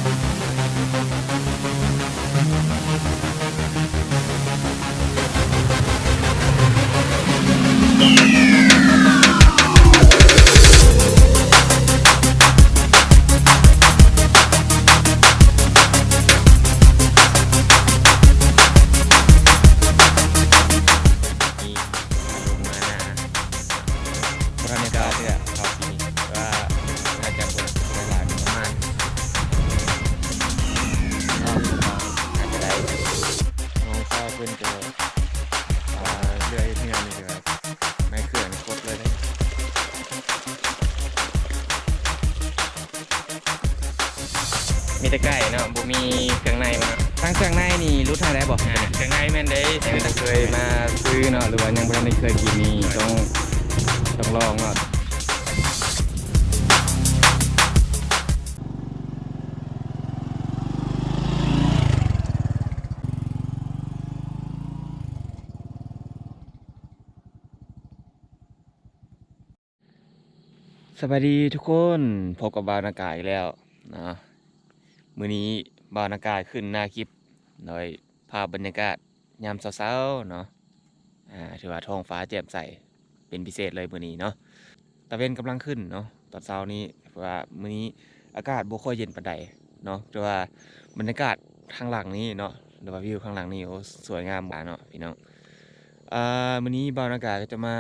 ນີ້ ລົງມາໜ້າ ບໍ່ທັນໄດ້ເຂົ້າເທື່ອ ເຂົ້າປີນີ້ ແຕ່ວ່າໜ້າຈະບໍ່ຫຼາຍ ປະມານ ເອົາ ປະມານ ໜ້າຈະໄດ້ ນ້ອງສາວເພິ່ນກໍ ອ່າ ເຮືອເຮັດເຮືອນນີ້ກໍ ໃນເຄື່ອງຄົບເລີຍເດ້ ມີແຕ່ໄກ່ເນາະ ບໍ່ມີເຄື່ອງໃນມັນເນາະ ທັງເຄື່ອງໃນນີ້ຫຼຸດໃຫ້ໄດ້ບໍ່? ອ່າ ເຄື່ອງໃນແມ່ນເດ້ ຍັງບໍ່ເຄີຍມາຊື້ເນາະ ຫຼືວ່າຍັງບໍ່ທັນໄດ້ເຄີຍກິນນີ້ ຕ້ອງ ຕ້ອງລອງເນາະ. ສະບາຍດີທຸກຄົນ ພົບກັບບ່າວນາກາອີກແລ້ວເນາະ. ມື້ນີ້ບ່າວນາກາຂຶ້ນໜ້າຄລິບໂດຍພາບບັນຍາກາດຍາມເຊົ້າໆເນາະ ອ່າ ຖືວ່າທ້ອງຟ້າແຈ່ມໃສເປັນພິເສດເລີຍມື້ນີ້ເນາະ. ຕາເວັນກຳລັງຂຶ້ນເນາະ ຕອນເຊົ້ານີ້ ເພາະວ່າມື້ນີ້ອາກາດບໍ່ຄ່ອຍເຢັນປານໃດເນາະ ແຕ່ວ່າບັນຍາກາດທາງຫຼັງນີ້ເນາະ ຫຼືວ່າວິວຂ້າງຫຼັງນີ້ ໂອ້ ສວຍງາມເນາະພີ່ນ້ອງ. ອ່າ ມື້ນີ້ບ່າວນາກາກໍຈະມາ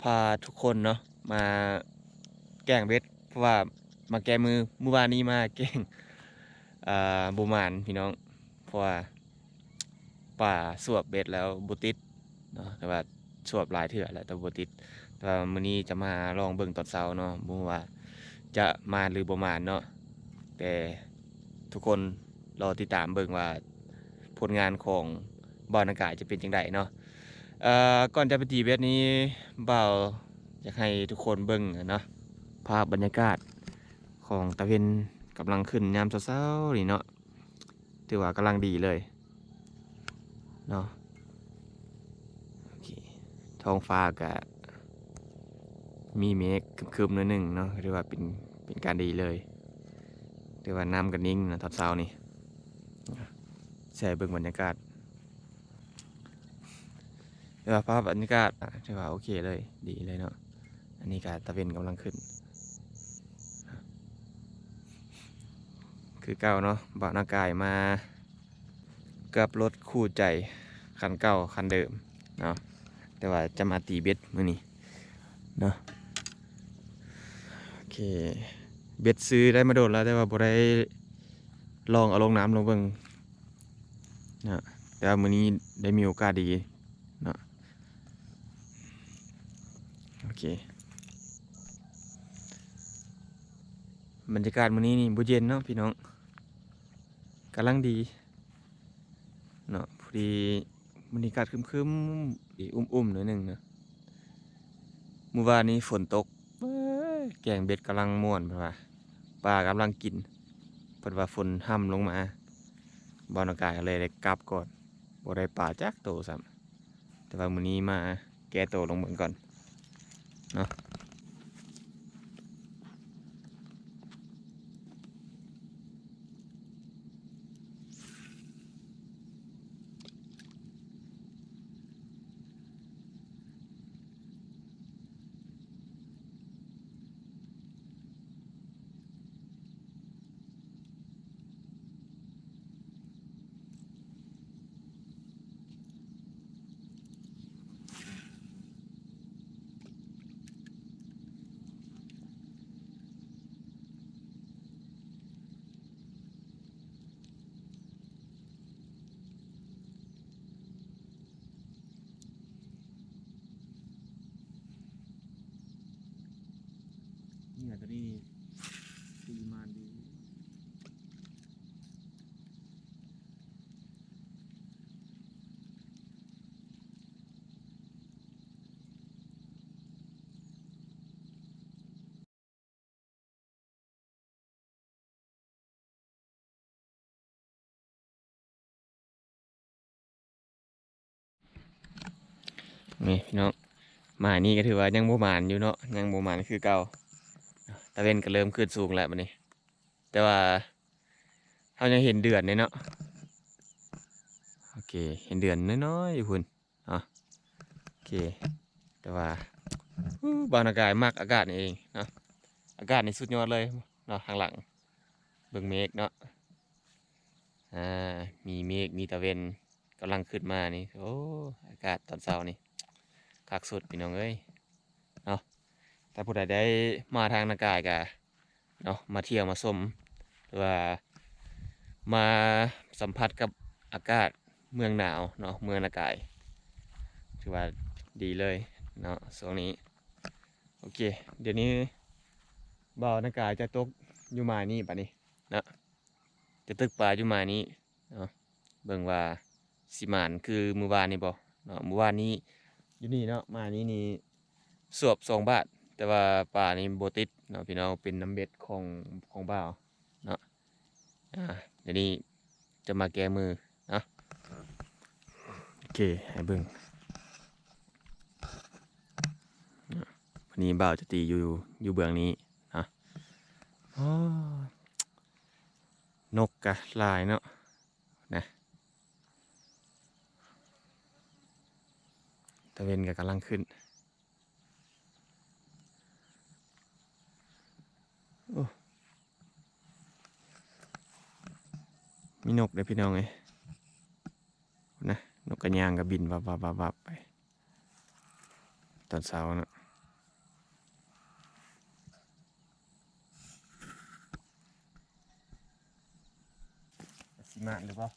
ພາທຸກຄົນເນາະ ມາແກ້ງເບັດ ເພາະວ່າມາແກ້ມື ມື້ວານນີ້ມາແກ້ງ ອ່າ ບໍ່ໝານພີ່ນ້ອງ ເພາະວ່າປາສວບເບັດແລ້ວບໍ່ຕິດເນາະ ແຕ່ວ່າສວບຫຼາຍເທື່ອແລ້ວ ແຕ່ບໍ່ຕິດ. ແຕ່ວ່າມື້ນີ້ຈະມາລອງເບິ່ງຕອນເຊົ້າເນາະ ບໍ່ຮູ້ວ່າຈະໝານຫຼືບໍ່ໝານເນາະ ແຕ່ທຸກຄົນລໍຕິດຕາມເບິ່ງວ່າຜົນງານຂອງບ່າວນາກາຈະເປັນຈັ່ງໃດເນາະ. ເອີ ກ່ອນຈະໄປຕີເບັດນີ້ ບ່າວຢາກໃຫ້ທຸກຄົນເບິ່ງເນາະ ພາບບັນຍາກາດຂອງຕາເວັນກຳລັງຂຶ້ນຍາມເຊົ້າໆນີ້ເນາະ ຖືວ່າກຳລັງດີເລີຍເນາະ. ໂອເຄ ທ້ອງຟ້າກະມີເມກຄຶມໆໜ້ອຍໜຶ່ງເນາະ ຖືວ່າເປັນ ເປັນການດີເລີຍ ຖືວ່ານ້ຳກະນິ່ງເນາະຕອນເຊົ້ານີ້. ແຊເບິ່ງບັນຍາກາດ ແຕ່ວ່າພາບບັນຍາກາດ ອ່າ ຖືວ່າໂອເຄເລີຍ ດີເລີຍເນາະ. ອັນນີ້ກະຕາເວັນກຳລັງຂຶ້ນ ຄືເກົ່າເນາະ ບ່າວນາກາຍມາກັບລົດຄູ່ໃຈຄັນເກົ່າຄັນເດີມເນາະ ແຕ່ວ່າຈະມາຕີເບັດມື້ນີ້ເນາະ. ໂອເຄ ເບັດຊື້ໄດ້ມາດົນແລ້ວ ແຕ່ວ່າບໍ່ໄດ້ລອງເອົາລົງນ້ຳລອງເບິ່ງ ເນາະ ແຕ່ວ່າມື້ນີ້ໄດ້ມີໂອກາດດີເນາະ. ໂອເຄ ບັນຍາກາດມື້ນີ້ນີ້ບໍ່ເຢັນເນາະພີ່ນ້ອງ ກຳລັງດີເນາະ ພໍດີບັນຍາກາດຄຶມໆ ອຸ້ມໆໜ້ອຍໜຶ່ງເນາະ. ມື້ວານນີ້ຝົນຕົກ ເອີຍ ແກ້ງເບັດກຳລັງມ່ວນ ເພິ່ນວ່າ ປາກຳລັງກິນ ເພິ່ນວ່າຝົນຮ່ຳລົງມາ ບ່າວນາກາກໍເລີຍໄດ້ກັບກ່ອນ ບໍ່ໄດ້ປາຈັກໂຕຊ້ຳ. ແຕ່ວ່າມື້ນີ້ມາແກ້ໂຕລອງເບິ່ງກ່ອນເນາະ. ເຫຍື່ອໂຕນີ້ ຕີມານດີ. ນີ້ພີ່ນ້ອງ ໝາຍນີ້ກໍຖືວ່າຍັງບໍ່ໝານຢູ່ເນາະ ຍັງບໍ່ໝານຄືເກົ່າ. ຕາເວັນກໍເລີ່ມຂຶ້ນສູງແລ້ວບັດນີ້ ແຕ່ວ່າ ເຮົາຍັງເຫັນເດືອນເດ້ເນາະ. ໂອເຄ ເຫັນເດືອນນ້ອຍໆຢູ່ພຸ້ນເນາະ. ໂອເຄ ແຕ່ວ່າ ອູ້ ບ່າວນາກາຍມັກອາກາດນີ້ເອງເນາະ. ອາກາດນີ້ສຸດຍອດເລີຍເນາະ. ທາງຫຼັງເບິ່ງເມກເນາະ. ອ່າ ມີເມກ ມີຕາເວັນກຳລັງຂຶ້ນມານີ້. ໂອ້ ອາກາດຕອນເຊົ້ານີ້ຄັກສຸດ ພີ່ນ້ອງເອີຍເນາະ. ຖ້າຜູ້ໃດໄດ້ມາທາງນາກາຍກະເນາະ ມາທ່ຽວມາຊົມ ຫຼືວ່າມາສຳຜັດກັບອາກາດເມືອງໜາວເນາະ ເມືອງນາກາຍ ຖືວ່າດີເລີຍເນາະຊ່ວງນີ້. ໂອເຄ ດຽວນີ້ບ່າວນາກາຍຈະຕົກຢູ່ໝ້າຍນີ້ບາດນີ້ເນາະ. ຈະຕຶກປາຢູ່ໝ້າຍນີ້ເນາະ ເບິ່ງວ່າຊິໝານຄືມື້ວານນີ້ບໍ່ເນາະ. ມື້ວານນີ້ຢູ່ນີ້ເນາະ ໝ້າຍນີ້ນີ້ສວບສອງບາດ ແຕ່ວ່າປານີ້ບໍ່ຕິດເນາະພີ່ນ້ອງ ເປັນນ້ຳເບັດຂອງ ຂອງບ່າວເນາະ. ອ່າ ດຽວນີ້ຈະມາແກ້ມືເນາະ. ໂອເຄ ໃຫ້ເບິ່ງ ມື້ນີ້ບ່າວຈະຕີຢູ່ ຢູ່ເບື້ອງນີ້ເນາະ. ໂອ້ ນົກກະຫຼາຍເນາະ ນະ ຕາເວັນກໍກຳລັງຂຶ້ນ. ໂອ້ ມີນົກເດ້ພີ່ນ້ອງເອີຍ ນະ ນົກກະຍ່າງກໍບິນວັບໆໆໆໄປ ຕອນເຊົ້າເນາະ. ຊິມານຫຼືບໍ່?